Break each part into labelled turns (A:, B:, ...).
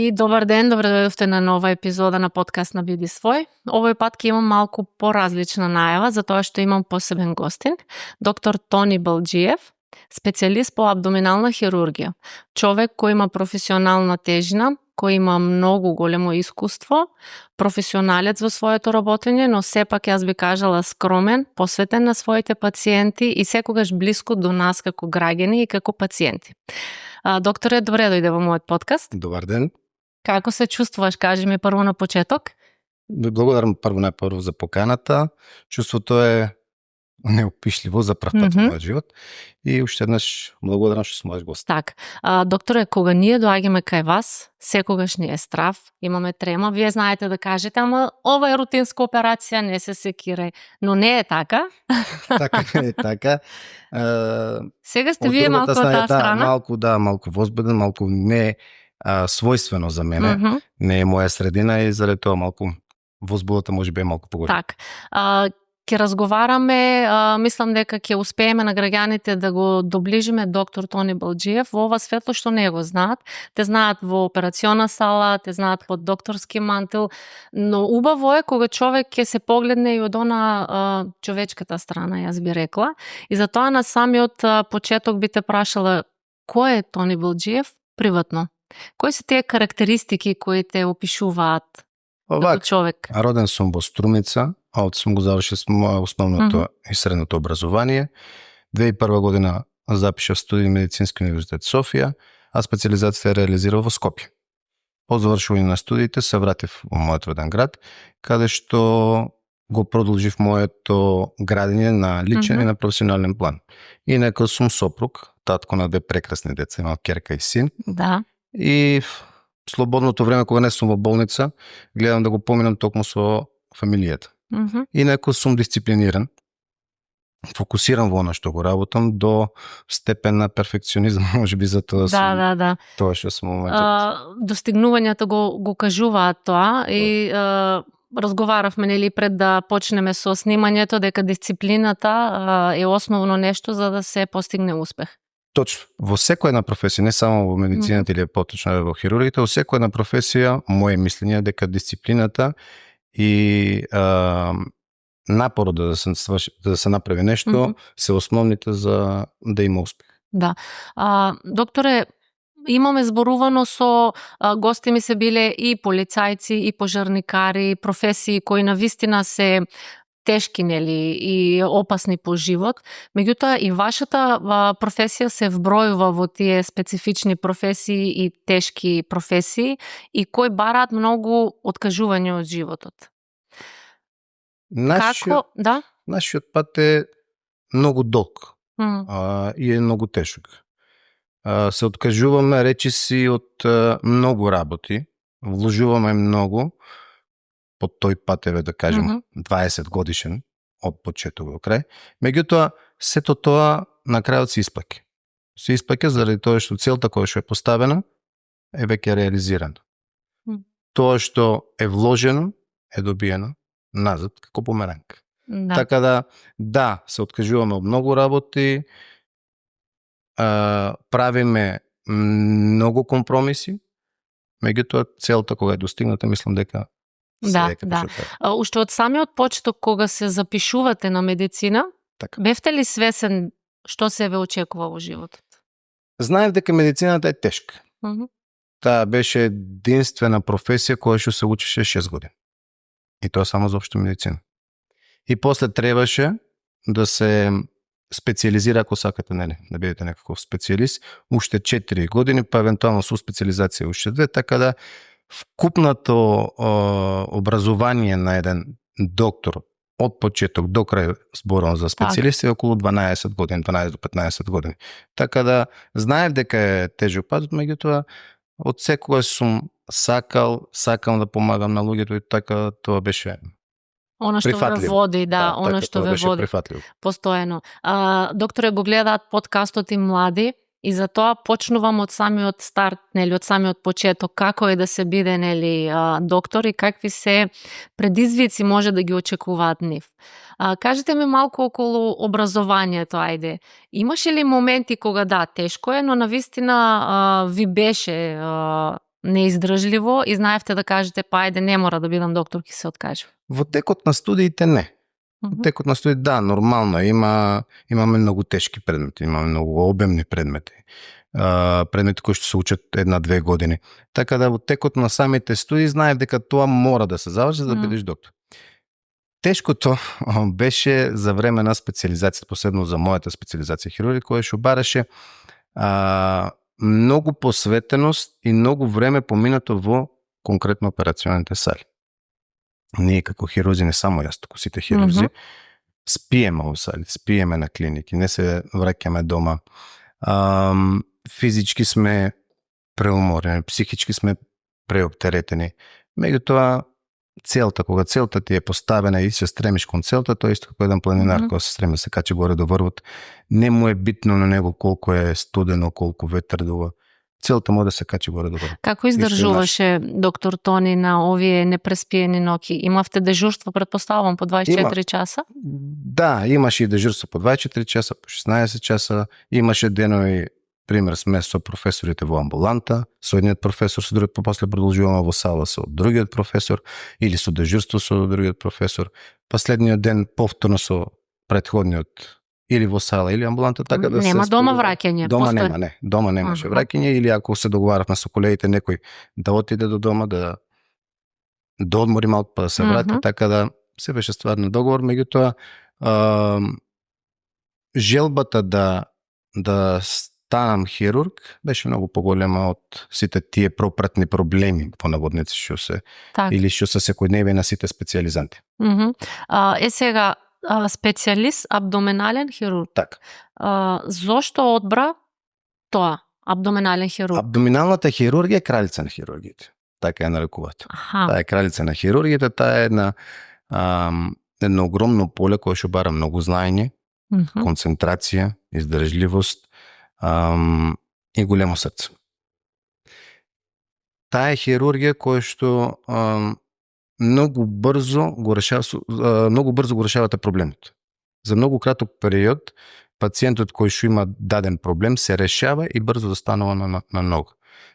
A: И добар ден, добре дојдовте на нова епизода на подкаст на Биди свој. Овој пат ќе имам малку поразлична најава, затоа што имам посебен гостин, доктор Тони Балџиев, специјалист по абдоминална хирургија. Човек кој има професионална тежина, кој има многу големо искуство, професионалец во своето работење, но сепак јас би кажала скромен, посветен на своите пациенти и секогаш блиско до нас како граѓани и како пациенти. Докторе, добре дојде во мојот подкаст.
B: Добар ден.
A: Како се чувствуваш, кажи ми прво на почеток?
B: Благодарам најпрво за поканата. Чувството е неопишливо за прв пат во мојот живот и уште еднаш благодарам што сме гост.
A: Так. Докторе, кога ние доаѓаме кај вас, секогаш ни е страв, имаме трема, вие знаете да кажете, ама ова е рутинска операција, не се секирај, но не е така.
B: Така не е така.
A: Сега сте вие малку од таа страна?
B: Малку возбуден, малку не својствено за мене, не е моја средина и заради тоа малку возбудата можеби е малку поголема.
A: Так. Ќе разговараме, мислам дека ќе успееме на граѓаните да го доближиме доктор Тони Балџиев во ова светло што не го знаат. Те знаат во операциона сала, те знаат под докторски мантил, но убаво е кога човек ќе се погледне и од она човечката страна, јас би рекла. И затоа на самиот почеток би те прашала, кој е Тони Балџиев приватно? Кои се тие карактеристики кои те опишуваат како човек?
B: Роден сум во Струмица, од сум го завршил основното и средното образование. 2001 година запишав студии медицински универзитет Софија, а специализацијата реализирав во Скопје. По завршување на студиите се вратив во мојот роден град, каде што го продолжив моето градење на личен и на професионален план. И нека сум сопруг, татко на две прекрасни деца, имам ќерка и син.
A: Да.
B: И слободното време кога не сум во болница, гледам да го поминам токму со фамилијата. Инаку сум дисциплиниран, фокусиран во она што го работам до степен на перфекционизам, можеби за тоа сум тоа што сум моментот.
A: Достигнувањата го кажуваат тоа и разговаравме нели пред да почнеме со снимањето дека дисциплината е основно нешто за да се постигне успех.
B: Точно. Во секоја една професија, не само во медицината или поточно во хирургија, во секоја една професија, моје мислење е дека дисциплината и напорот да се направи нешто се основните за да има успех.
A: Да. Докторе, имаме зборувано со гости ми се биле и полицајци, и пожарникари, професии кои навистина се тешки, нели, и опасни по живот. Меѓутоа и вашата професија се вбројува во тие специфични професии и тешки професии и кои бараат многу откажување од животот.
B: Нашиот пат е многу долг и е многу тешок. Се откажуваме речиси од многу работи, вложуваме многу, под тој пат е, да кажем, 20 годишен од почеток до крај. Меѓутоа, сето тоа на крајот се исплаќа. Се исплаќа заради тоа што целта која што е поставена е веќе реализирана. Тоа што е вложено е добиено назад како бумеранг. Така да, се откажуваме од многу работи, правиме многу компромиси, меѓутоа целта кога е достигната, мислам дека
A: Да. Уште од самиот почеток кога се запишувате на медицина, бевте ли свесен што се ве очекува во животот?
B: Знаев дека медицината е тешка. Таа беше единствена професија која што се учеше 6 години. И тоа само за општа медицина. И после требаше да се специализира, ако сакате, да бидете некаков специјалист, уште 4 години, па евентуално со специализација уште 2, така да вкупното образование на еден доктор од почеток до крај, зборам за специјалисти, е околу 12 години, 12 до 15 години. Така да знаев дека е тежок пат, меѓутоа од секогаш сум сакам да помагам на луѓето и така тоа беше
A: Она што ве води, она што ве води постојано. Докторе, го гледаат подкастот и млади и затоа почнувам од самиот старт, нели, од самиот почеток, како е да се биде, нели, доктор и какви се предизвици може да ги очекуваат нив. Кажете ми малку околу образованието, ајде. Имаше ли моменти кога тешко е, но навистина ви беше неиздржливо и знаевте да кажете па ајде не мора да бидам доктор, ќе се откажам?
B: Во текот на студиите не. Во текот на студиите да, нормално имаме многу тешки предмети, имаме многу обемни предмети. Предмети кои што се учат 1-2 години. Така да во текот на самите студии знаев дека тоа мора да се заврши за да бидеш доктор. Тешкото беше за време на специализација, посебно за мојата специализација хирургија, која што бараше многу посветеност и многу време поминато во конкретно операционите сали. Ние како хирурзи, не само јас, туку сите хирурзи, спиеме во сали, спиеме на клиники, не се враќаме дома. Физички сме преуморени, психички сме преоптеретени. Меѓутоа, кога целта ти е поставена и се стремиш кон целта, тоа исто како еден планинар кој се стреми се качи горе до врвот, не му е битно на него колку е студено, колку ветер дува. Целта му е да се качи горе до врвот.
A: Како издржуваше доктор Тони на овие непреспиени ноќи? Имавте дежурство, претпоставувам, по 24 часа?
B: Да, имаше и дежурство по 24 часа, по 16 часа, имаше денови, пример сме со професорите во амбуланта, со едниот професор, со другиот, после продолжуваме во сала со другиот професор, или со дежурство со другиот професор, последниот ден повторно со претходниот, или во сала, или амбуланта, така да
A: нема дома враќање.
B: Дома нема, не. Дома немаше враќање, или ако се договаравме со колегите некој да отиде до дома, да одмори малку па да се врати, така да се беше ствар на договор, меѓутоа желбата да станам хирург беше многу поголема од сите тие пропратни проблеми по наводници или што се секојдневни на сите специјализанти.
A: Сега специјалист абдоминален хирург.
B: Така.
A: Зошто одбра тоа, абдоминален хирург?
B: Абдоминалната хирургија е кралица на хирургиите. Така ја нарекуваат. Таа е кралица на хирургиите, таа е едно огромно поле кое што бара многу знаење, концентрација, издржливост и големо срце. Таа е хирургија која што многу брзо го решавате проблемот. За многу краток период пациентот кој што има даден проблем се решава и брзо застанува на нога.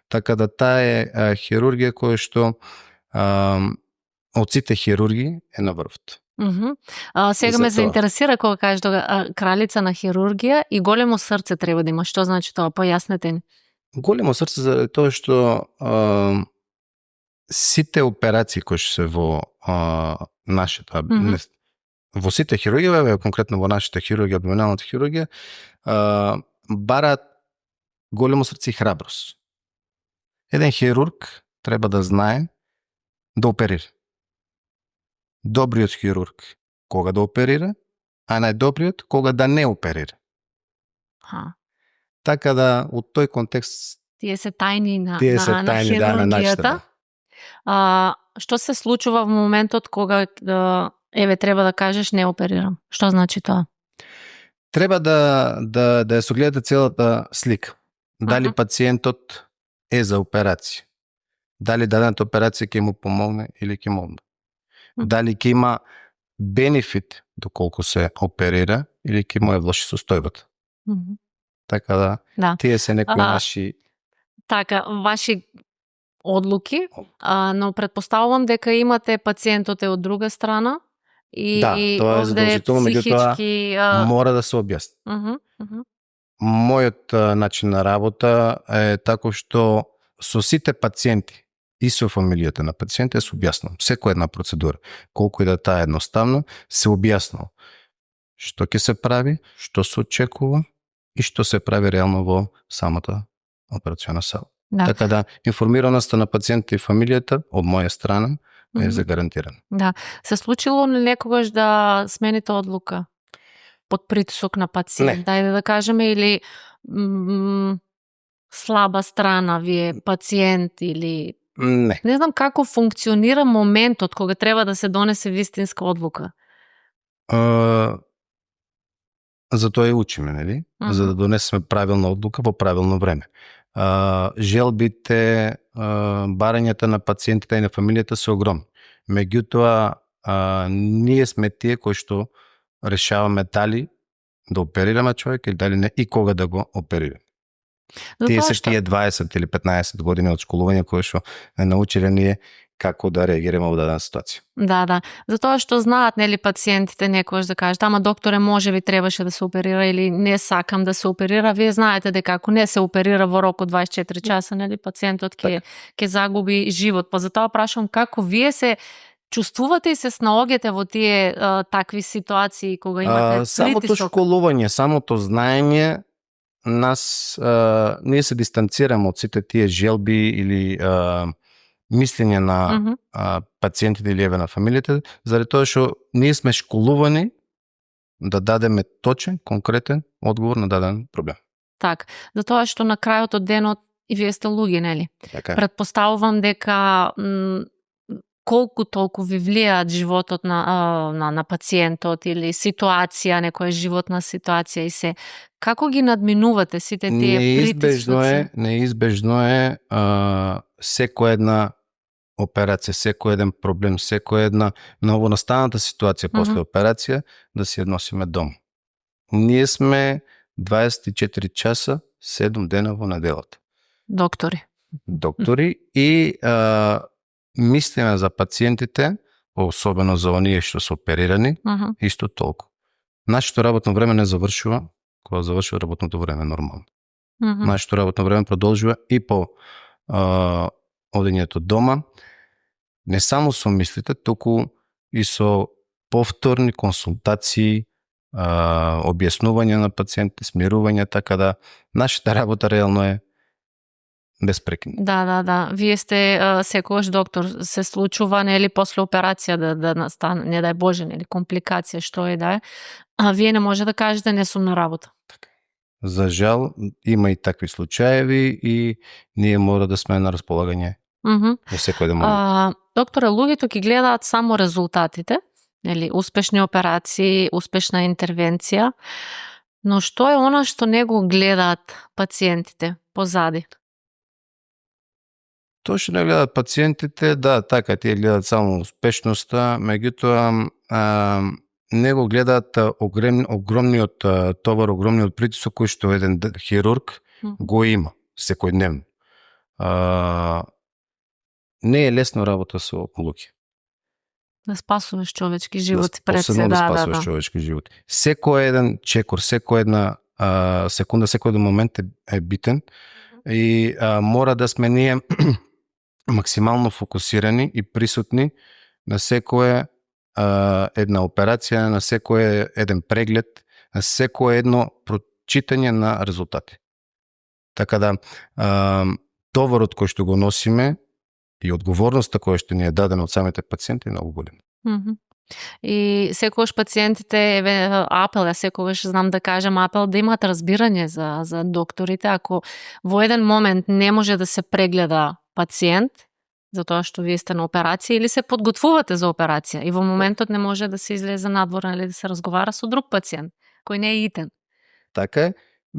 B: Така да таа е хирургија која што од сите хирурги е на врвот.
A: Сега ме заинтересира кога кажеш кралица на хирургија и големо срце треба да има. Што значи тоа? Појаснете ни.
B: Големо срце за тоа што сите операции кои се во нашата во сите хирургија, конкретно во нашата хирургија, абдоминалната хирургија, бараат големо срце и храброст. Еден хирург треба да знае да оперира. Добриот хирург кога да оперира, а најдобриот кога да не оперира. Така да, од тој контекст
A: тие се тајни на хирургијата. Што се случува во моментот кога треба да кажеш не оперирам? Што значи тоа?
B: Треба да ја согледате целата слика. Дали пациентот е за операција? Дали дадената операција ќе му помогне или ќе му одмори? Дали ќе има бенефит доколку се оперира или ќе му е влоши состојбата? Така да, тие се некои наши...
A: Така, ваши одлуки, но претпоставувам дека имате пациентот е од друга страна и
B: тоа е задолжително, меѓутоа мора да се објасни. Мојот начин на работа е тако што со сите пациенти и со фамилијата на пациентите се објаснам. Секоја една процедура, колку и да таа едноставно, се објаснам што ќе се прави, што се очекува и што се прави реално во самата операциона сала. Така да, информираноста на пациентите и фамилијата од моја страна е загарантирана.
A: Да. Се случило некогаш да смените одлука под притисок на пациент? Дајде да кажеме, или слаба страна ви е пациент, или... Не знам како функционира моментот кога треба да се донесе вистинска одлука.
B: За тоа и учиме, нели? За да донесеме правилна одлука во правилно време. Желбите, барањата на пациентите и на фамилијата се огромни. Меѓутоа, ние сме тие кои што решаваме дали да оперираме човек или дали не и кога да го оперираме. Тие се тие 20 или 15 години од школување кои што не научиле ние како да реагираме во дадена ситуација.
A: Да. Затоа што знаат, нели, пациентите некогаш да кажат, ама докторе, можеби требаше да се оперира или не сакам да се оперира. Вие знаете дека ако не се оперира во рок од 24 часа, нели, пациентот ќе загуби живот. Па затоа прашувам како вие се чувствувате и се снаоѓате во тие такви ситуации кога имате притисок?
B: Самото школување, самото знаење нас ние се дистанцираме од сите тие желби или мислење на пациентите или на фамилиите, заради тоа што ние сме школувани да дадеме точен, конкретен одговор на даден проблем.
A: Так, затоа што на крајот од денот и вие сте луѓе, нели?
B: Така.
A: Претпоставувам дека колку толку ви влијаат животот на пациентот или ситуација, некоја животна ситуација и се. Како ги надминувате сите тие притисоци?
B: Неизбежно е секоја една операција, секој еден проблем, секоја една новонастаната ситуација после операција да си ја носиме дом. Ние сме 24 часа, 7 дена во неделата. Доктори и мислиме за пациентите, особено за оние што се оперирани, исто толку. Нашето работно време не завршува кога завршува работното време нормално. Нашето работно време продолжува и по одењето дома, не само со мислите, туку и со повторни консултации, објаснување на пациентите, смирување, така да нашата работа реално е безпрекинно.
A: Да. Вие сте секогаш доктор, се случува нели после операција да настане, не дај Боже, нели компликација, што е да е. А вие не може да кажете не сум на работа.
B: Така. За жал има и такви случаеви и ние мора да сме на располагање во секој ден момент.
A: Докторе, луѓето ќе гледаат само резултатите, нели успешни операции, успешна интервенција, но што е она што не го гледаат пациентите позади?
B: Тоа што не гледаат пациентите, да, така, тие гледаат само успешноста, меѓутоа не го гледаат огромниот товар, огромниот притисок кој што еден хирург го има секојдневно. Не е лесно работа со луѓе.
A: Да спасуваш човечки животи пред се.
B: Посебно да спасуваш човечки животи. Секој еден чекор, секој една секунда, секој еден момент е битен и мора да сме ние максимално фокусирани и присутни на секоја една операција, на секој еден преглед, на секој едно прочитање на резултати. Така да товарот кој што го носиме и одговорноста која што ни е дадена од самите пациенти е многу голема.
A: И секогаш пациентите, апел, секогаш знам да кажам апел, да имаат разбирање за докторите. Ако во еден момент не може да се прегледа пациент, затоа што вие сте на операција или се подготвувате за операција и во моментот не може да се излезе надвор или да се разговара со друг пациент кој не е итен.
B: Така е.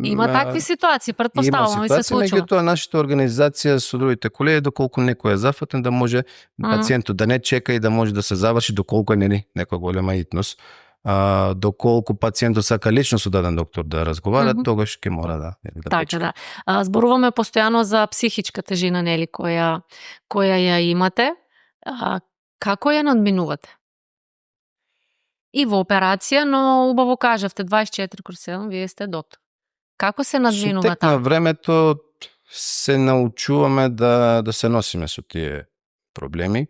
A: Има такви ситуации, претпоставувам и се случува.
B: Меѓутоа нашата организација со другите колеги, доколку некој е зафатен, да може пациентот да не чека и да може да се заврши доколку е некоја голема итност. Доколку пациентот сака лично со даден доктор да разговара, тогаш ќе мора да
A: така, да. Зборуваме постојано за психичка тежина, нели, која ја имате. Како ја надминувате? И во операција, но убаво кажавте 24/7, вие сте доктор. Како се надминува
B: таа? Со тек на времето се научуваме да се носиме со тие проблеми,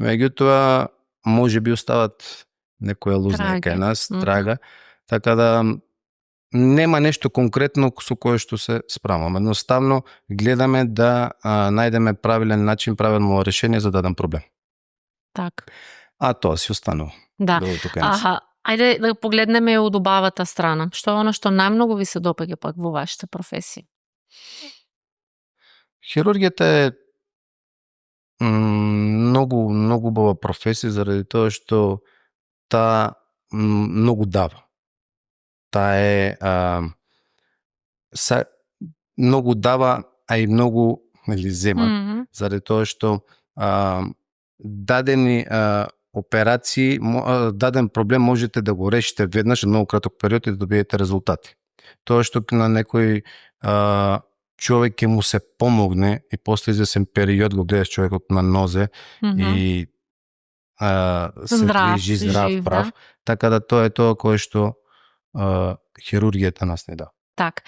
B: меѓутоа можеби остават некоја лузна кај нас, трага, така да нема нешто конкретно со кое што се справаме. Едноставно гледаме да најдеме правилен начин, правилно решение за даден проблем.
A: Так.
B: А тоа си останува.
A: Да. Ајде да погледнеме од убавата страна. Што е оно што најмногу ви се допаѓа пак во вашата професија?
B: Хирургијата е многу убава професија заради тоа што таа многу дава. Таа е многу дава, а и многу зема, заради тоа што дадени операции, даден проблем можете да го решите веднаш во многу краток период и да добиете резултати. Тоа што на некој човек ќе му се помогне и после извесен период го гледаш човекот на нозе и се движи здрав, прав. Да. Така да тоа е тоа кое што хирургијата нас не да.
A: Так.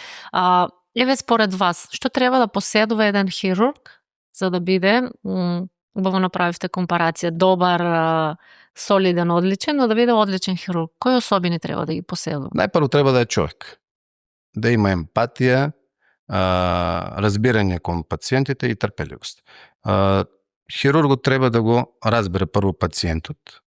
A: Еве според вас, што треба да поседува еден хирург за да биде, убаво направивте компарација, добар, солиден, одличен, но да биде одличен хирург? Кои особини треба да ги поседува?
B: Најпрво треба да е човек. Да има емпатија, разбирање кон пациентите и трпеливост. Хирургот треба да го разбере прво пациентот,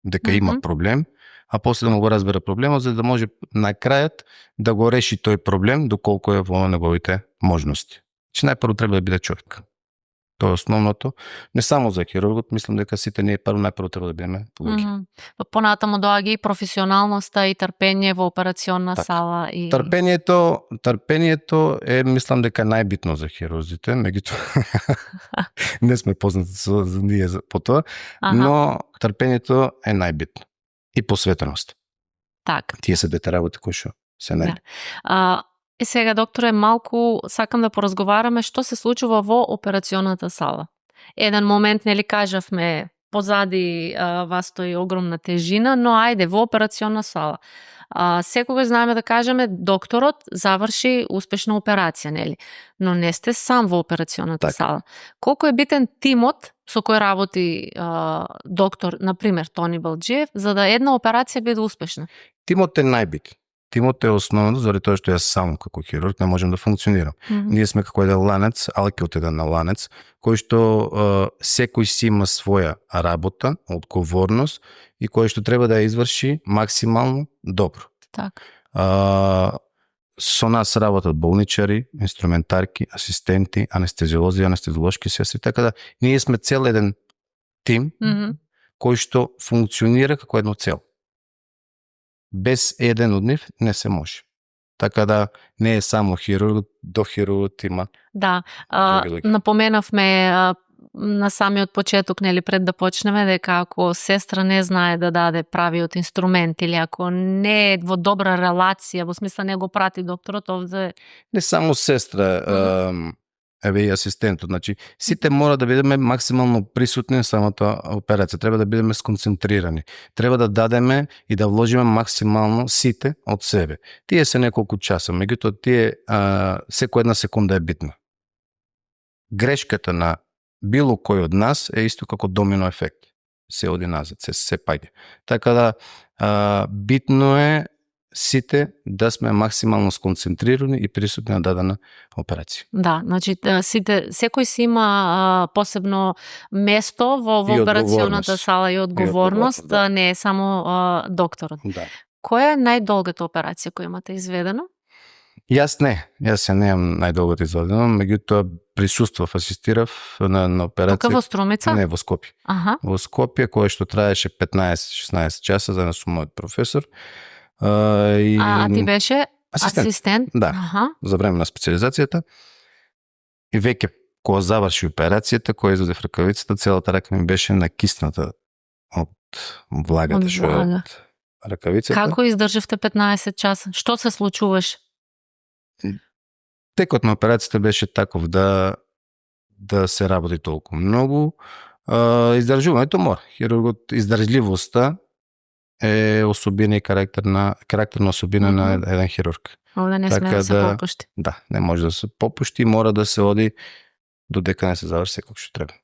B: дека има проблем, а после да му го разбере проблемот, за да може на крајот да го реши тој проблем доколку е во неговите можности. Че најпрво треба да биде човек. Тоа е основното. Не само за хирургот, мислам дека сите ние најпрво треба да бидеме луѓе.
A: Понатаму доаѓа и професионалноста и трпење во операционна сала. И... Трпењето
B: е, мислам дека најбитно за хирурзите, меѓутоа не сме познати за ние по тоа, но трпењето е најбитно. И посветеност.
A: Так.
B: Тие се двете работи кои што се најбитни.
A: И сега, докторе, малку сакам да поразговараме што се случува во операционата сала. Еден момент, нели кажавме, позади вас стои огромна тежина, но ајде, во операционна сала. Секогаш знаеме да кажеме, докторот заврши успешна операција, нели? Но не сте сам во операционата сала. Колку е битен тимот со кој работи доктор, например, Тони Балџиев, за да една операција биде успешна?
B: Тимот е најбитен. Тимот е основно, заради тоа што јас само како хирург не можам да функционирам. Ние сме како еден ланец, алки од еден ланец, кој што секој си има своја работа, одговорност и кој што треба да ја изврши максимално добро.
A: Так.
B: Со нас работат болничари, инструментарки, асистенти, анестезиолози, анестезиолошки сестри, така да ние сме цел еден тим кој што функционира како едно цел. Без еден од нив не се може. Така да не е само хирург, до хирургот има.
A: Да, напоменавме на самиот почеток, нели, пред да почнеме, дека ако сестра не знае да даде правиот инструмент или ако не е во добра релација, во смисла не го прати докторот, овде...
B: Не само сестра, еве и асистентот, значи сите мора да бидеме максимално присутни на самата операција, треба да бидеме сконцентрирани, треба да дадеме и да вложиме максимално сите од себе. Тие се неколку часа, меѓутоа тие секоја една секунда е битна. Грешката на било кој од нас е исто како домино ефект. Се оди назад, се паѓа. Така да битно е сите да сме максимално сконцентрирани и присутни на дадена операција.
A: Да, значи секој си има посебно место во операционата сала и одговорност, не е само докторот.
B: Да.
A: Која е најдолгата операција која имате изведено?
B: Јас немам најдолгата изведено, меѓутоа присуствав, асистирав на операција.
A: Тука во Струмица?
B: Не, во Скопје. Во Скопје, која што траеше 15-16 часа заедно со мојот професор.
A: А ти беше асистент?
B: Да, за време на специализацијата. И веќе кога заврши операцијата, кога извадев ракавицата, целата рака ми беше накисната од влагата што е од ракавицата.
A: Како издржавте 15 часа? Што се случуваше?
B: Текот на операцијата беше таков да се работи толку многу. Издржувањето мора. Хирургот, издржливоста е особина и карактерна особина на еден хирург.
A: Овде не сме да се попушти.
B: Да, не може да се попушти, мора да се оди додека не се заврши секој што треба.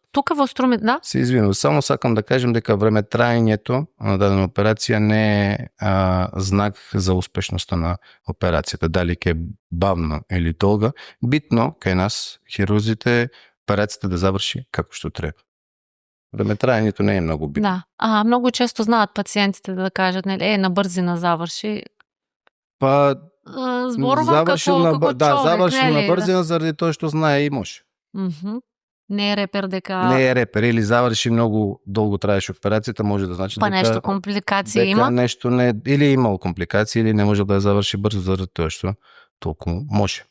A: Тука во Струмица, да?
B: Се извинувам, само сакам да кажем дека времетраењето на дадена операција не е знак за успешноста на операцијата. Дали ќе е бавно или долга, битно кај нас хирурзите операцијата да заврши како што треба. Времетраењето не е многу битно.
A: Да. Многу често знаат пациентите да кажат, нели, на брзина заврши.
B: Па
A: зборува како човек,
B: заврши на брзина заради тоа што знае и може.
A: Не е репер дека...
B: Не е репер, или заврши многу долго траеше операцијата, може да значи дека...
A: нешто компликација има?
B: Нешто не... Или имал компликација, или не може да ја заврши брзо заради тоа што толку може.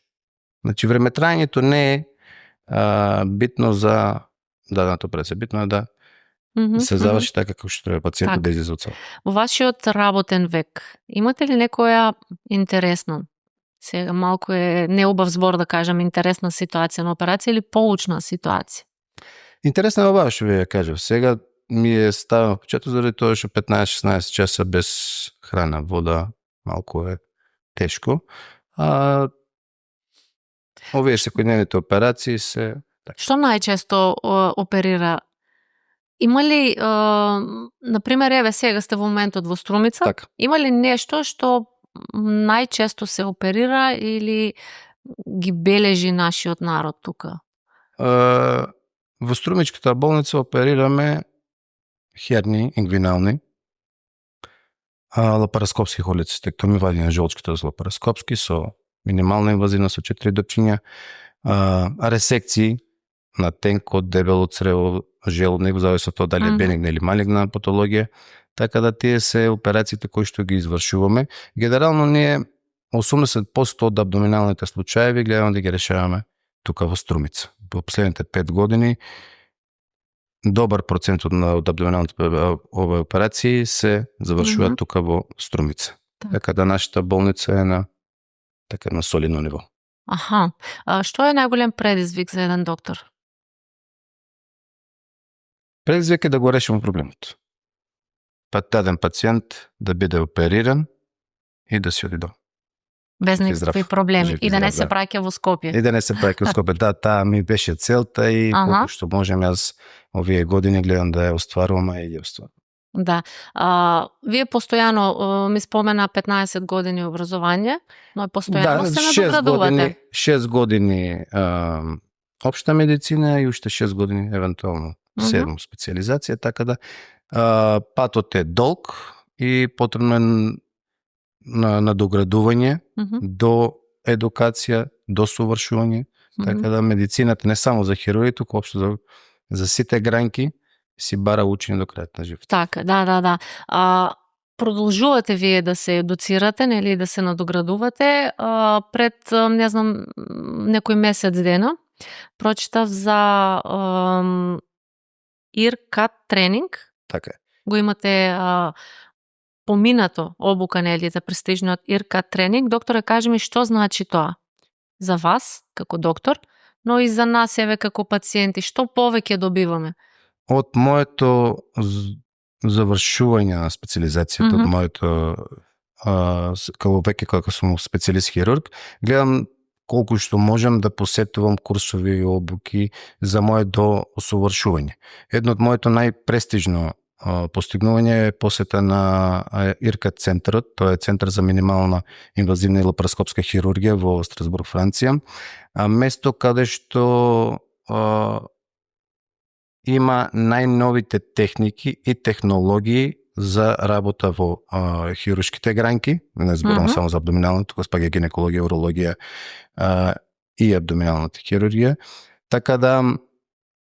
B: Значи, времетраењето не е битно за дадената операција. Битно е да се заврши така како што треба пациентот да излезе од сала.
A: Во вашиот работен век, имате ли некоја интересно Сега малку е неубав збор да кажам интересна ситуација на операција или поучна ситуација?
B: Интересна е ова што ви ја кажав. Сега ми е ставено почеток заради тоа што 15-16 часа без храна, вода, малку е тешко. Овие секојдневните операции се...
A: Што најчесто оперира? Има ли, например, еве сега сте во моментот во Струмица,
B: така.
A: Има ли нешто што најчесто се оперира или ги бележи нашиот народ тука?
B: Во Струмичката болница оперираме херни, ингвинални, лапароскопски холецистектоми, вадење на жолчката за лапароскопски со минимална инвазивна со 4 дупчиња, ресекции на тенко, дебело црево, желудник, зависи од тоа дали е бенигна или малигна патологија. Така да тие се операциите кои што ги извршуваме. Генерално ние 80% од абдоминалните случаи гледаме да ги решаваме тука во Струмица. Во последните 5 години добар процент од абдоминалните операции се завршуваат тука во Струмица. Така да нашата болница е на солидно ниво.
A: Аха. Што е најголем предизвик за еден доктор?
B: Предизвик е да го решиме проблемот. Даден пациент да биде опериран и да си оди дома.
A: Без никакви проблеми. И да не се праќа во Скопје.
B: И да не се праќа во Скопје. Да, таа ми беше целта и колку што можем јас овие години гледам да ја остварувам и ја остварувам.
A: Да. Вие постојано ми спомена 15 години образование, но постојано се надоградувате.
B: 6 години општа медицина и уште 6 години евентуално 7 специализација, така да патот е долг и потребно е надоградување до едукација, до совршување, така да медицината не само за хирургија, туку општо за сите гранки си бара учење до крајот на животот.
A: Така, да. Продолжувате вие да се едуцирате, нели, да се надоградувате. Пред, не знам, некој месец дена прочитав за ИРКАТ тренинг.
B: Така е.
A: Го имате поминато обука, нели, за престижниот ИРКАТ тренинг. Докторе, кажи ми што значи тоа за вас како доктор, но и за нас еве како пациенти, што повеќе добиваме?
B: Од моето завршување на специализацијата, од моето како сум специјалист хирург, гледам колку што можам да посетувам курсови и обуки за моето доусовршување. Едно од моето најпрестижно постигнување е посета на ИРКАТ центарот, тоа е центар за минимална инвазивна и лапароскопска хирургија во Страсбург, Франција, место каде што има најновите техники и технологии за работа во хируршките гранки, не зборувам само за абдоминалната, туку спаѓа гинекологија, урологија и абдоминалната хирургија. Така да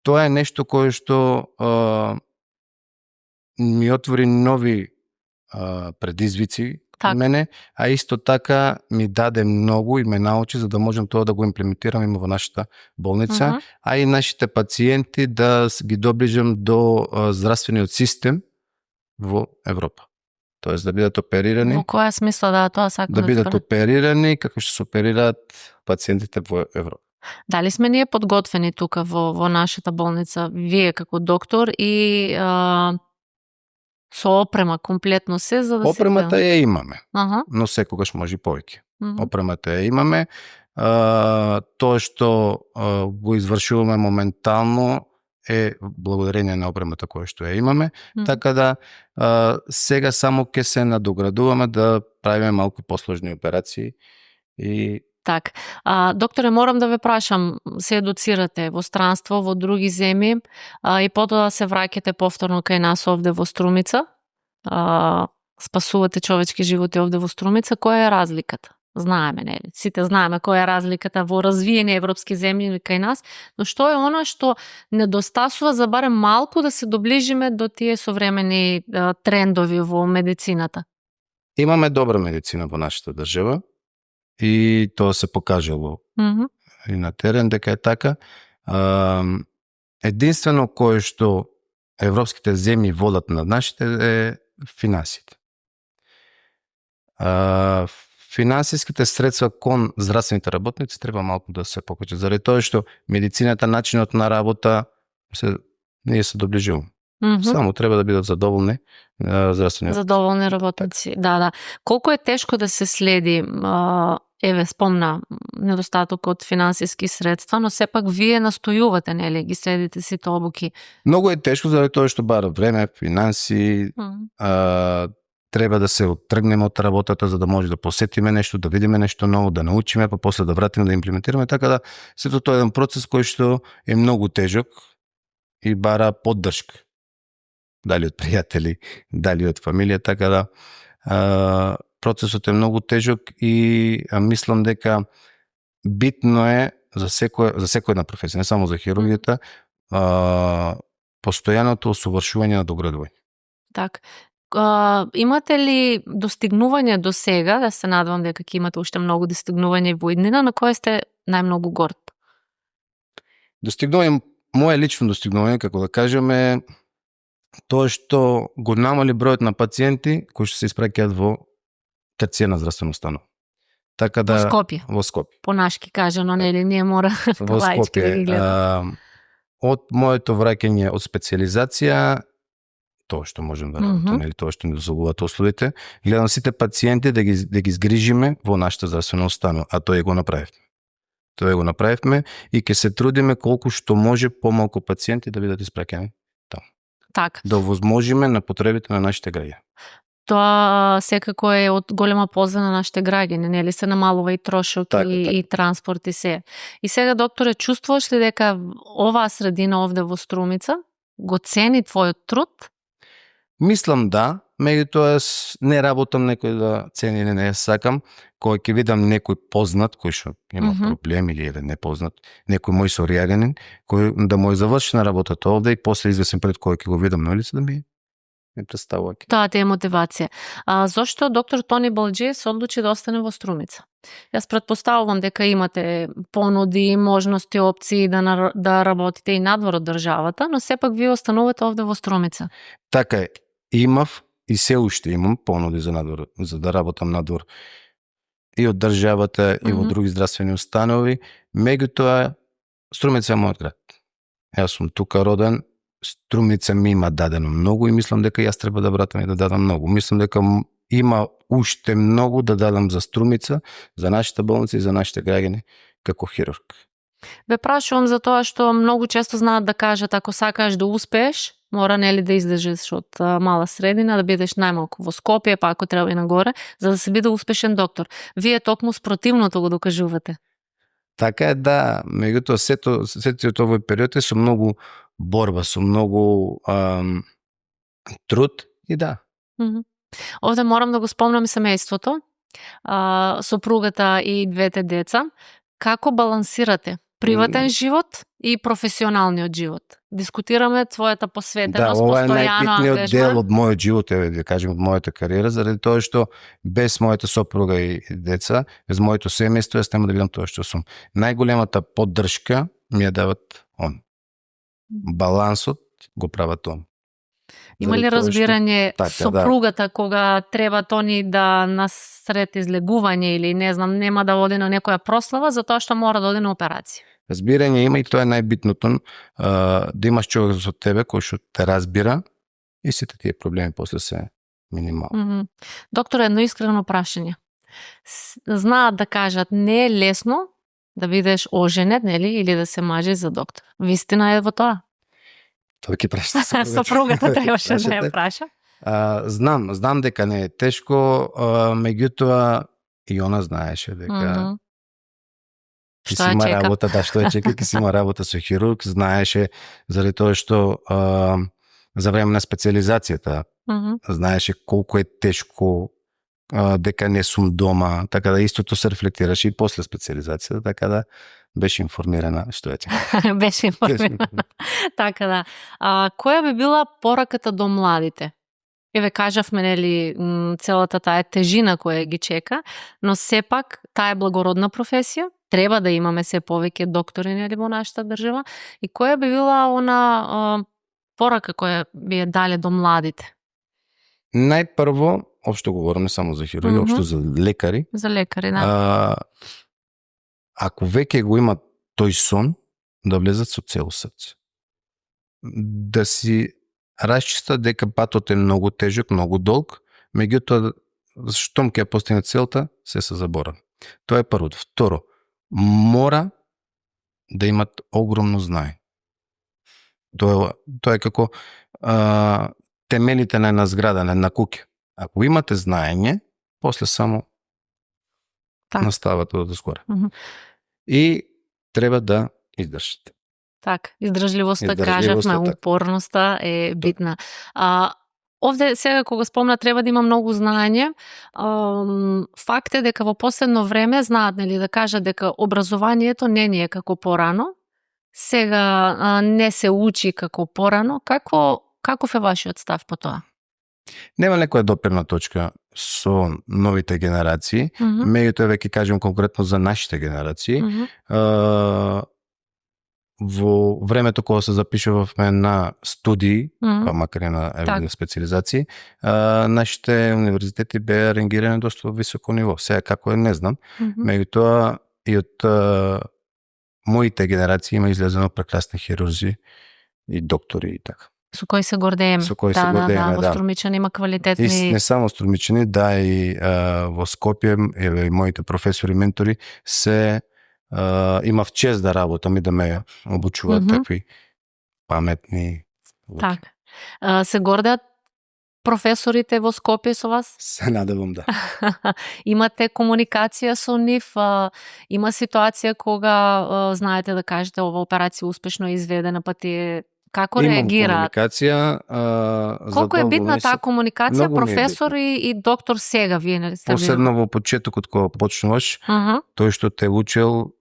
B: тоа е нешто кое што ми отвори нови предизвици мене, а исто така ми даде многу и ме научи за да можем тоа да го имплементираме во нашата болница, а и нашите пациенти да ги доближам до здравствениот систем во Европа. Тоест да бидат оперирани.
A: Во која смисла тоа сакам
B: да бидат оперирани како што се оперираат пациентите во Европа.
A: Дали сме ние подготвени тука во нашата болница, вие како доктор и со опрема комплетно се за да
B: опремата ја имаме, но секогаш може и повеќе. Опремата ја имаме. Тоа што го извршуваме моментално е благодарение на опремата која што ја имаме, така да сега само ќе се надоградуваме да правиме малку посложни операции и
A: Так. Докторе, морам да ве прашам, се едуцирате во странство, во други земји и потоа се враќате повторно кај нас овде во Струмица, спасувате човечки животи овде во Струмица, која е разликата? Знаеме, нели? Сите знаеме која е разликата во развиени европски земји кај нас, но што е она што недостасува за барем малку да се доближиме до тие современи трендови во медицината?
B: Имаме добра медицина во нашата држава и тоа се покажало и на терен дека е така. Единствено кое што европските земји водат над нашите е финансите. финансиските средства кон здравствените работници треба малку да се покачат, заради тоа што медицината, начинот на работа ние се доближуваме. Само треба да бидат задоволни здравствени
A: задоволни работници. Да. Колку е тешко да се следи, спомна недостаток од финансиски средства, но сепак вие настојувате, нели, ги следите сите обуки.
B: Многу е тешко заради тоа што бара време, финанси, треба да се оттргнеме од работата за да може да посетиме нешто, да видиме нешто ново, да научиме, па после да вратиме да имплементираме, така да сето тоа е еден процес кој што е многу тежок и бара поддршка. Дали од пријатели, дали од фамилија, така да процесот е многу тежок и мислам дека битно е за секоја професија, не само за хирургијата, постојаното усовршување на доградување.
A: Так. Имате ли достигнување до сега, да се надевам дека ќе имате уште многу достигнување во иднина, на кое сте најмногу горд?
B: Достигнување, моје лично достигнување, како да кажеме, тоа што го намали бројот на пациенти кои што се испраќаат во терцијарна здравствена установа. Така да во Скопје.
A: Понашки кажано, нели, ние мора лаички да ги гледаме.
B: Од моето враќање од специјализација, тоа што можем да работиме, нели, тоа што ни дозволуваат условите, гледам сите пациенти да ги згрижиме во нашата здравствена установа, а тоа го направивме и ќе се трудиме колку што може помалку пациенти да бидат испраќани таму.
A: Так.
B: Да овозможиме на потребите на нашите граѓани.
A: Тоа секако е од голема полза на нашите граѓани, нели, се намалува и трошок и транспорт и се. И сега, докторе, чувствуваш ли дека оваа средина овде во Струмица го цени твојот труд?
B: Мислам да, меѓутоа не работам некој да цени или не сакам, кога ќе видам некој познат кој што има проблем или еден непознат, некој мој сорјаганин кој да му е завршена работата овде и после извесен пред кој ќе го видам на улица да ми представува.
A: Таа ти е мотивација. Зошто доктор Тони Балџиев се одлучи да остане во Струмица? Јас претпоставувам дека имате понуди, можности, опции да работите и надвор од државата, но сепак вие останувате овде во Струмица.
B: Така е. Имав и се уште имам понуди за надвор, за да работам надвор и од државата и во други здравствени установи, меѓутоа Струмица е мојот град. Јас сум тука роден, Струмица ми има дадено многу и мислам дека јас треба да вратам и да дадам многу. Мислам дека има уште многу да дадам за Струмица, за нашата болница и за нашите граѓани како хирург.
A: Ве прашувам за тоа што многу често знаат да кажат ако сакаш да успееш, мора нели да излезеш од мала средина, да бидеш најмалку во Скопје, па ако треба и нагоре, за да се биде успешен доктор. Вие токму спротивното го докажувате.
B: Така е, да. Меѓутоа сето овој период е со многу борба, со многу труд и да.
A: Овде морам да го спомнам семејството, сопругата и двете деца. Како балансирате приватен живот и професионалниот живот? Дискутираме твојата посветеност, постојано ангажмент.
B: Да, ова е најбитниот дел од мојот живот, да кажем, од мојата кариера, заради тоа што без мојата сопруга и деца, без моето семејство, јас нема да бидам тоа што сум. Најголемата поддршка ми ја дават он. Балансот го прават он.
A: Има ли разбирање сопругата кога треба Тони да насред излегување или не знам, нема да оди на некоја прослава затоа што мора да оди на операција?
B: Разбирање има и тоа е најбитното, да имаш човек со тебе кој што те разбира и сите тие проблеми после се минимални.
A: Доктор, едно искрено прашање. Знаат да кажат не е лесно да бидеш оженет, нели, или да се мажеш за доктор. Вистина е во тоа?
B: Тоа ќе праша
A: сопругата требаше да ја праша.
B: Знам дека не е тешко, меѓутоа и она знаеше дека ќе си има работа, што ја чека, ќе си има работа со хирург, знаеше заради тоа што за време на специјализацијата знаеше колку е тешко дека не сум дома, така да истото се рефлектираше и после специјализацијата, така да беше информирана што ја чека.
A: Беше информирана. Така да. Која би била пораката до младите? Еве кажавме, нели, целата таа тежина која ги чека, но сепак таа е благородна професија, треба да имаме се повеќе доктори, нели, во нашата држава, и која би била она порака која би ја дале до младите?
B: Најпрво, општо говорам, не само за хирурги, општо за лекари.
A: За лекари, да.
B: Ако веќе го имат тој сон, да влезат со цело срце. Да си расчистат дека патот е многу тежок, многу долг, меѓутоа, штом ќе постигнат целта, се заборави. Тоа е првото. Второ, мора да имат огромно знаење. Тоа е како темелите на една зграда, на една куќа. Ако имате знаење, после само наставате од згоре. И треба да издржите.
A: Издржливоста, кажавме, упорноста е битна. Овде сега кога спомна треба да има многу знаење. Факт е дека во последно време знаат, нели, да кажат дека образованието не ни е како порано. Сега не се учи како порано. Каков е вашиот став по тоа?
B: Нема некоја допирна точка со новите генерации, меѓутоа веќе кажем конкретно за нашите генерации. Во времето кога се запишувавме на студии, па макар и на специализации, нашите универзитети беа рангирани доста високо ниво. Сега како е, не знам. Меѓутоа и од моите генерации има излезено прекрасни хирурзи и доктори и така.
A: Со кои се гордееме. Во Струмичани има квалитетни...
B: И не само Струмичани, и во Скопје, и моите професори, ментори, имав чест да работам и да ме обучуваат такви паметни луѓе.
A: Така. Се гордеат професорите во Скопје со вас?
B: Се надевам, да.
A: Имате комуникација со нив? Има ситуација кога знаете да кажете ова операција успешно изведена, па тие како реагираат?
B: Имам комуникација.
A: Колку е битна таа комуникација, професор и доктор сега, вие не сте?
B: Посебно во почетокот кога почнуваш, тој што те учел,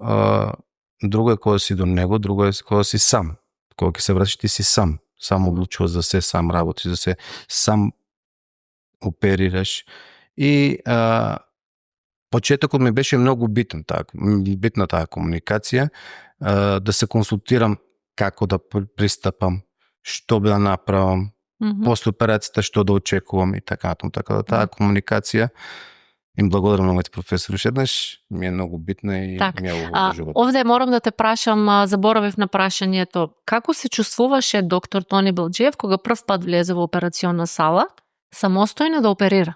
B: друго е кога си до него, друго е кога си сам. Кога ќе се вратиш, ти си сам. Сам одлучуваш за се, сам работиш за се, сам оперираш. И почетокот ми беше многу битна таа комуникација, да се консултирам како да пристапам, што да направам, после операцијата што да очекувам и така натаму. Така да таа комуникација, им благодарам на моите професори еднаш, ми е многу битна и ми е живот.
A: Овде морам да те прашам, заборавив на прашањето. Како се чувствуваше доктор Тони Балџиев кога прв пат влезе во операционна сала, самостојно да оперира?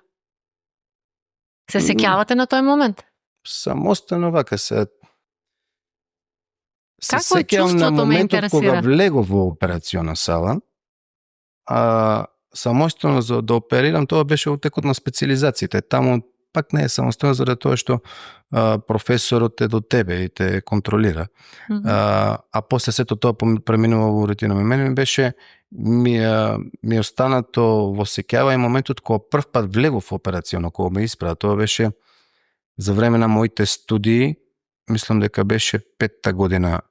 A: Се сеќавате на тој момент?
B: Самостојно вака се...
A: Какво е чувството, ме интересира?
B: Кога влегов во операционна сала, самостојно за да оперирам, тоа беше во текот на специализациите. Таму пак не е самостојно заради тоа што професорот е до тебе и те контролира. А после сето тоа преминува во рутина. Мене беше ми останато во сеќава и моментот кога прв пат влегов во операционно, кога ме исправа. Тоа беше за време на моите студии, мислам дека беше 5-та година,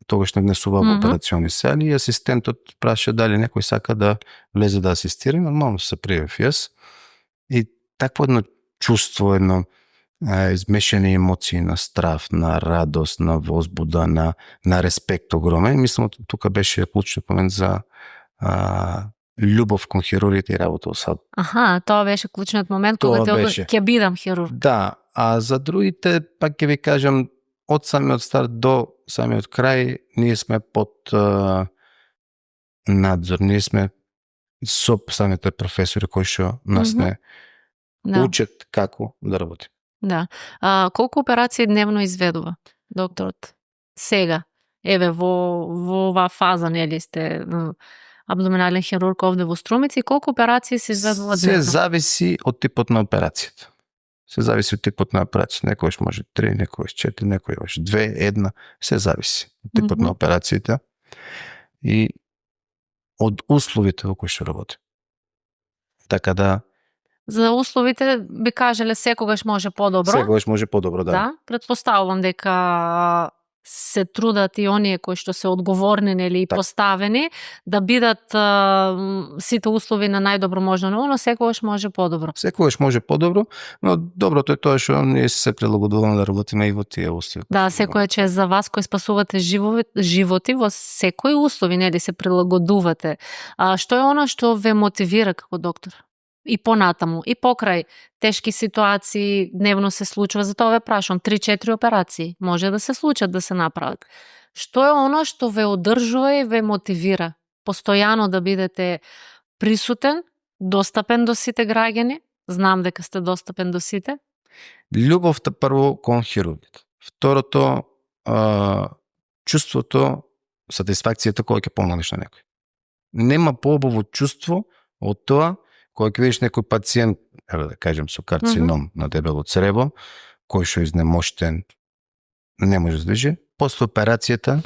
B: тогаш не внесува во операционни сали и асистентот праша дали некој сака да влезе да асистира. Нормално се пријавив јас. И такво едно чувство, едно измешани емоции на страв, на радост, на возбуда, на респект огромен. И мислам, тука беше клучниот момент за љубов кон хирургите и работа во сад.
A: Тоа беше клучниот момент кога ќе бидам хирург.
B: Да, а за другите, пак ќе ви кажам, од самиот старт до самиот крај, ние сме под надзор, ние сме со самите професори кои што нас не учат како да работи.
A: Да. Колку операции дневно изведува докторот сега? Еве во оваа фаза, нели сте абдоминален хирург овде во Струмица, и колку операции се изведува дневно?
B: Се зависи од типот на операцијата. Некојаш може 3, некојаш 4, некојаш 2, 1, се зависи од типот на операцијата и од условите во кои што работи. Така да...
A: За условите би кажале секогаш може подобро.
B: Секогаш може подобро, да.
A: Да, предпоставувам дека се трудат и оние кои што се одговорни, нели, и поставени да бидат сите услови на најдобро можно ниво, но секогаш може подобро.
B: Секогаш може подобро, но доброто е тоа што ние се прилагодуваме да работиме и во тие услови.
A: Да, секој е за вас кои спасувате животи во секои услови, нели, се прилагодувате. Што е она што ве мотивира како доктор? и понатаму, и покрај тешки ситуации дневно се случува, затоа ве прашам, 3-4 операции може да се случат, да се направат. Што е оно што ве одржува и ве мотивира постојано да бидете присутен, достапен до сите граѓани? Знам дека сте достапен до сите.
B: Љубовта прво кон хирургите. Второто, чувството, сатисфакцијата кога ќе помогнеш на некој. Нема поубаво чувство од тоа кога ќе видиш некој пациент, да кажем со карцином на дебело црево, кој што е изнемоштен, не може да движи, после операцијата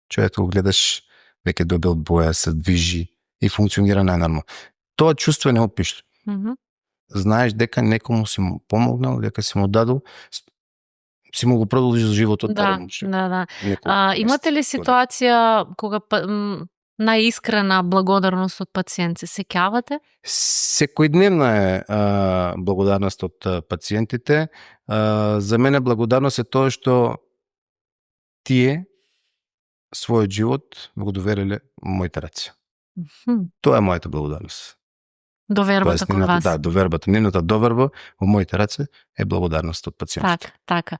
B: човек го гледаш веќе добил боја, се движи и функционира најнормално. Тоа чувство е неопишливо. Знаеш дека некому си му помогнал, дека си му дадол, си му го продолжил животот.
A: Да. Имате ли ситуација кога најискрена благодарност од пациент се сеќавате?
B: Секојдневна е благодарност од пациентите. За мене благодарност е тоа што тие својот живот го довериле моите раце. Тоа е мојата благодарност.
A: Довербата кон вас.
B: Да, довербата, нивната доверба во моите раце е благодарност од пациентите.
A: Така.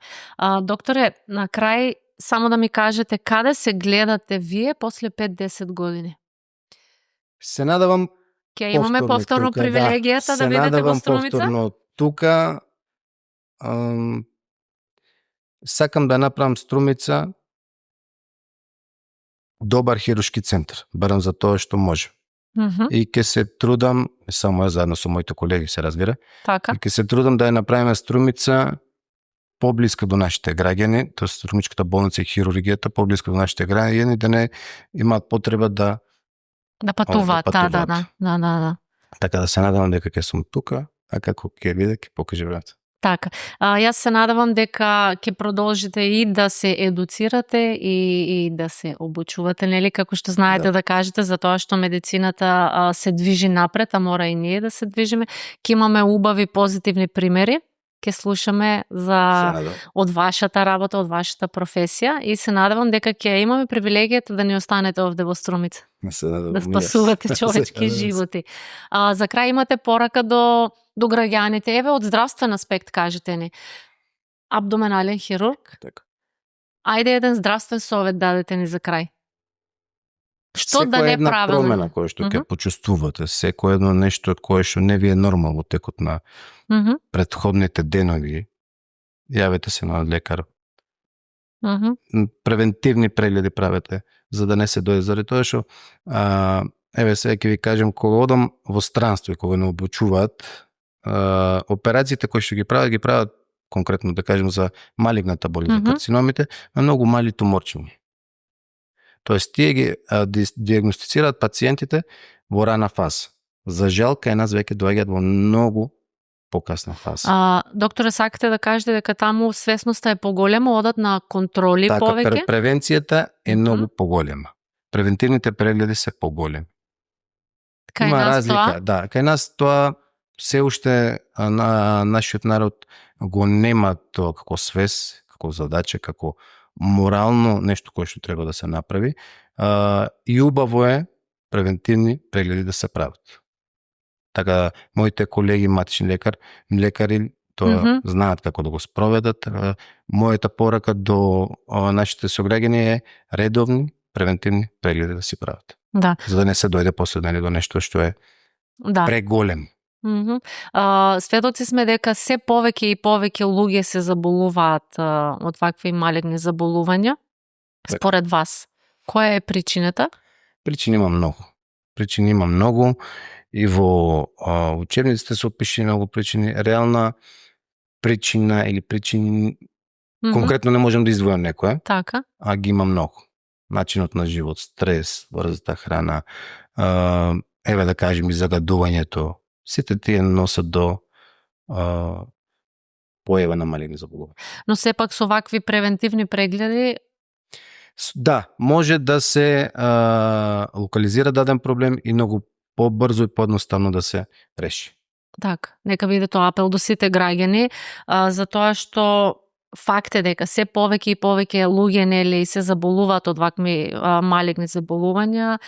A: Докторе, на крај само да ми кажете каде се гледате вие после 5-10 години?
B: Се надавам
A: ќе имаме повторно привилегијата да бидете во Струмица?
B: Се надавам повторно тука. Сакам да направам Струмица добар хируршки центар, барам за тоа што може. И ќе се трудам, само ја заедно со моите колеги се разбира,
A: така.
B: И ќе се трудам да ја направиме Струмица поблиска до нашите граѓани, тоа Струмичката болница и хирургијата поблиска до нашите граѓани, да не имаат потреба да
A: патуваат. Да.
B: Така да се надевам дека ќе сум тука, а како ќе биде, ќе покаже времето.
A: Така. Јас се надевам дека ќе продолжите и да се едуцирате и да се обучувате, нели, како што знаете да кажете, за тоа што медицината се движи напред, а мора и ние да се движиме. Ќе имаме убави позитивни примери. Ќе слушаме од вашата работа, од вашата професија и се надевам дека ќе имаме привилегијата да ни останете овде во Струмица. Да спасувате човечки животи. За крај имате порака до граѓаните, еве од здравствен аспект кажете ни. Абдоменален хирург?
B: Така.
A: Ајде еден здравствен совет дадете ни за крај. Што да не правиме?
B: Секоја една промена која што ќе почувствувате, секој едно нешто кое што не ви е нормално во текот на предходните денови, јавете се на лекар. Превентивни прегледи правете, за да не се дојде заради тоа што еве сега ќе ви кажем, кога одам во странство и кога не обучуваат, операциите кои што ги прават конкретно да кажем за малигната болест, за карциномите, на многу мали туморчиња. Тоест, тие ги диагностицираат пациентите во рана фаза. За жал, кај нас веќе доаѓаат во многу покасна фаза.
A: Докторе, сакате да кажете дека таму свесноста е поголема, одат на контроли повеќе?
B: Така, превенцијата е многу поголема. Превентивните прегледи се поголеми. Има разлика. Да, кај нас тоа се уште нашиот народ го нема тоа како свес, како задача, како морално нешто кое што треба да се направи. И убаво е превентивни прегледи да се прават. Така, моите колеги матични лекари тоа знаат како да го спроведат. Мојата порака до нашите сограѓани е редовни превентивни прегледи да си прават.
A: Да.
B: За да не се дојде после до нешто што е преголем.
A: Сведоци сме дека се повеќе и повеќе луѓе се заболуваат од вакви малигни заболувања. Според вас, која е причината?
B: Причини има многу. И во учебниците се опишени многу причини. Реална причина или причини конкретно не можем да издвоим некоја.
A: Така.
B: А ги има многу. Начинот на живот, стрес, брзата храна, еве да кажем и загадувањето. Сите тие носат до појава на малигни заболувања.
A: Но сепак со вакви превентивни прегледи
B: може да се локализира даден проблем и многу побрзо и поедноставно да се реши.
A: Така, нека биде тоа апел до сите граѓани, затоа што факт е дека се повеќе и повеќе луѓе нели се заболуваат од вакви малигни заболувања,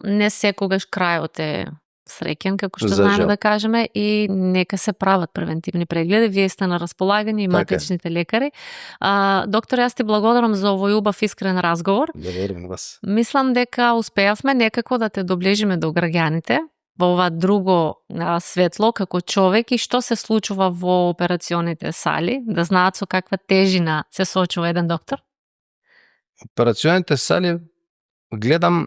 A: не секогаш крајот е среќен, како што знаеме да кажеме, и нека се прават превентивни прегледи. Вие сте на располагање, имате личните лекари. Доктор, јас ти благодарам за овој убав искрен разговор.
B: Благодарам вас.
A: Мислам дека успеавме некако да те доближиме до граѓаните во ова друго светло како човек и што се случува во операционите сали, да знаат со каква тежина се соочува еден доктор.
B: Операционите сали гледам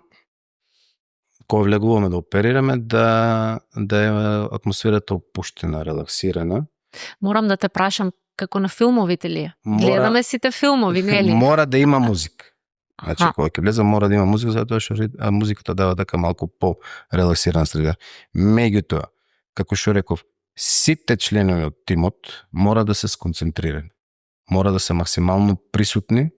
B: кога влегуваме да оперираме да е атмосферата опуштена, релаксирана.
A: Морам да те прашам, како на филмовите ли е? Гледаме сите филмови, не ли?
B: Мора да има музика. Значи, кога ќе влезам, мора да има музика, затоа што музиката дава така малку по-релаксирана среда. Меѓутоа, како што реков, сите членови од тимот мора да се сконцентрирани. Мора да се максимално присутни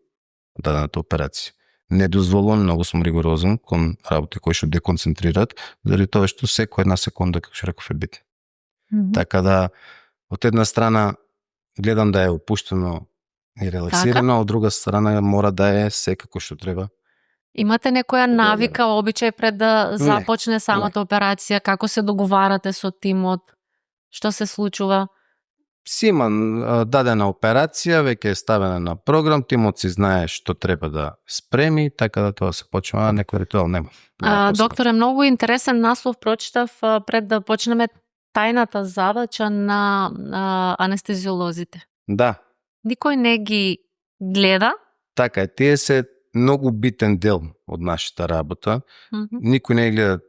B: во дадената операција. Не дозволувам, многу сум ригорозен кон работи кои што деконцентрираат, заради тоа што секоја една секунда, како што реков, е битна. Така да, од една страна гледам да е опуштено и релаксирано, од друга страна мора да е секако што треба.
A: Имате некоја навика, обичај пред да започне самата операција, како се договарате со тимот, што се случува?
B: Си има дадена операција, веќе е ставена на програм, тимот си знае што треба да спреми, така да тоа се почнува, некој ритуал нема.
A: Докторе, многу интересен наслов прочитав пред да почнеме, тајната задача на анестезиолозите.
B: Да.
A: Никој не ги гледа?
B: Така е, тие се многу битен дел од нашата работа. Никој не гледа.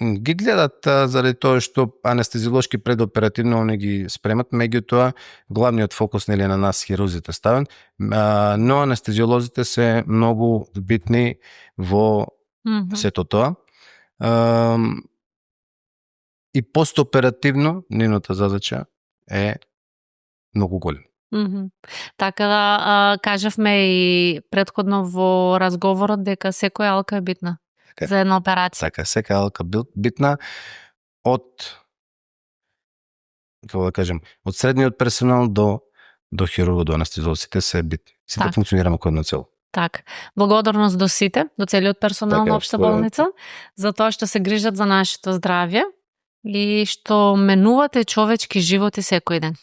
B: Ги гледат заради тоа што анестезиолошки предоперативно не ги спремат, меѓутоа главниот фокус нели на нас хирурзите ставен, но анестезиолозите се многу битни во сето тоа. И постоперативно нивната задача е многу голема.
A: Така да кажавме и претходно во разговорот дека секоја алка е битна за една операција.
B: Така, секоја алка битна од, како да кажем, од средниот персонал до хирургот, до анестезиолозите се битни. Сите функционираме како едно цело.
A: Така. Благодарност до сите, до целиот персонал на Општа болница, за тоа што се грижат за нашето здравје и што менувате човечки животи секој ден.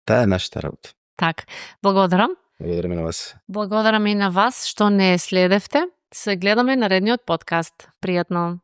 B: Таа е нашата работа.
A: Так, благодарам.
B: Благодарам и на вас.
A: Благодарам и на вас што не следевте. Се гледаме наредниот подкаст. Пријатно.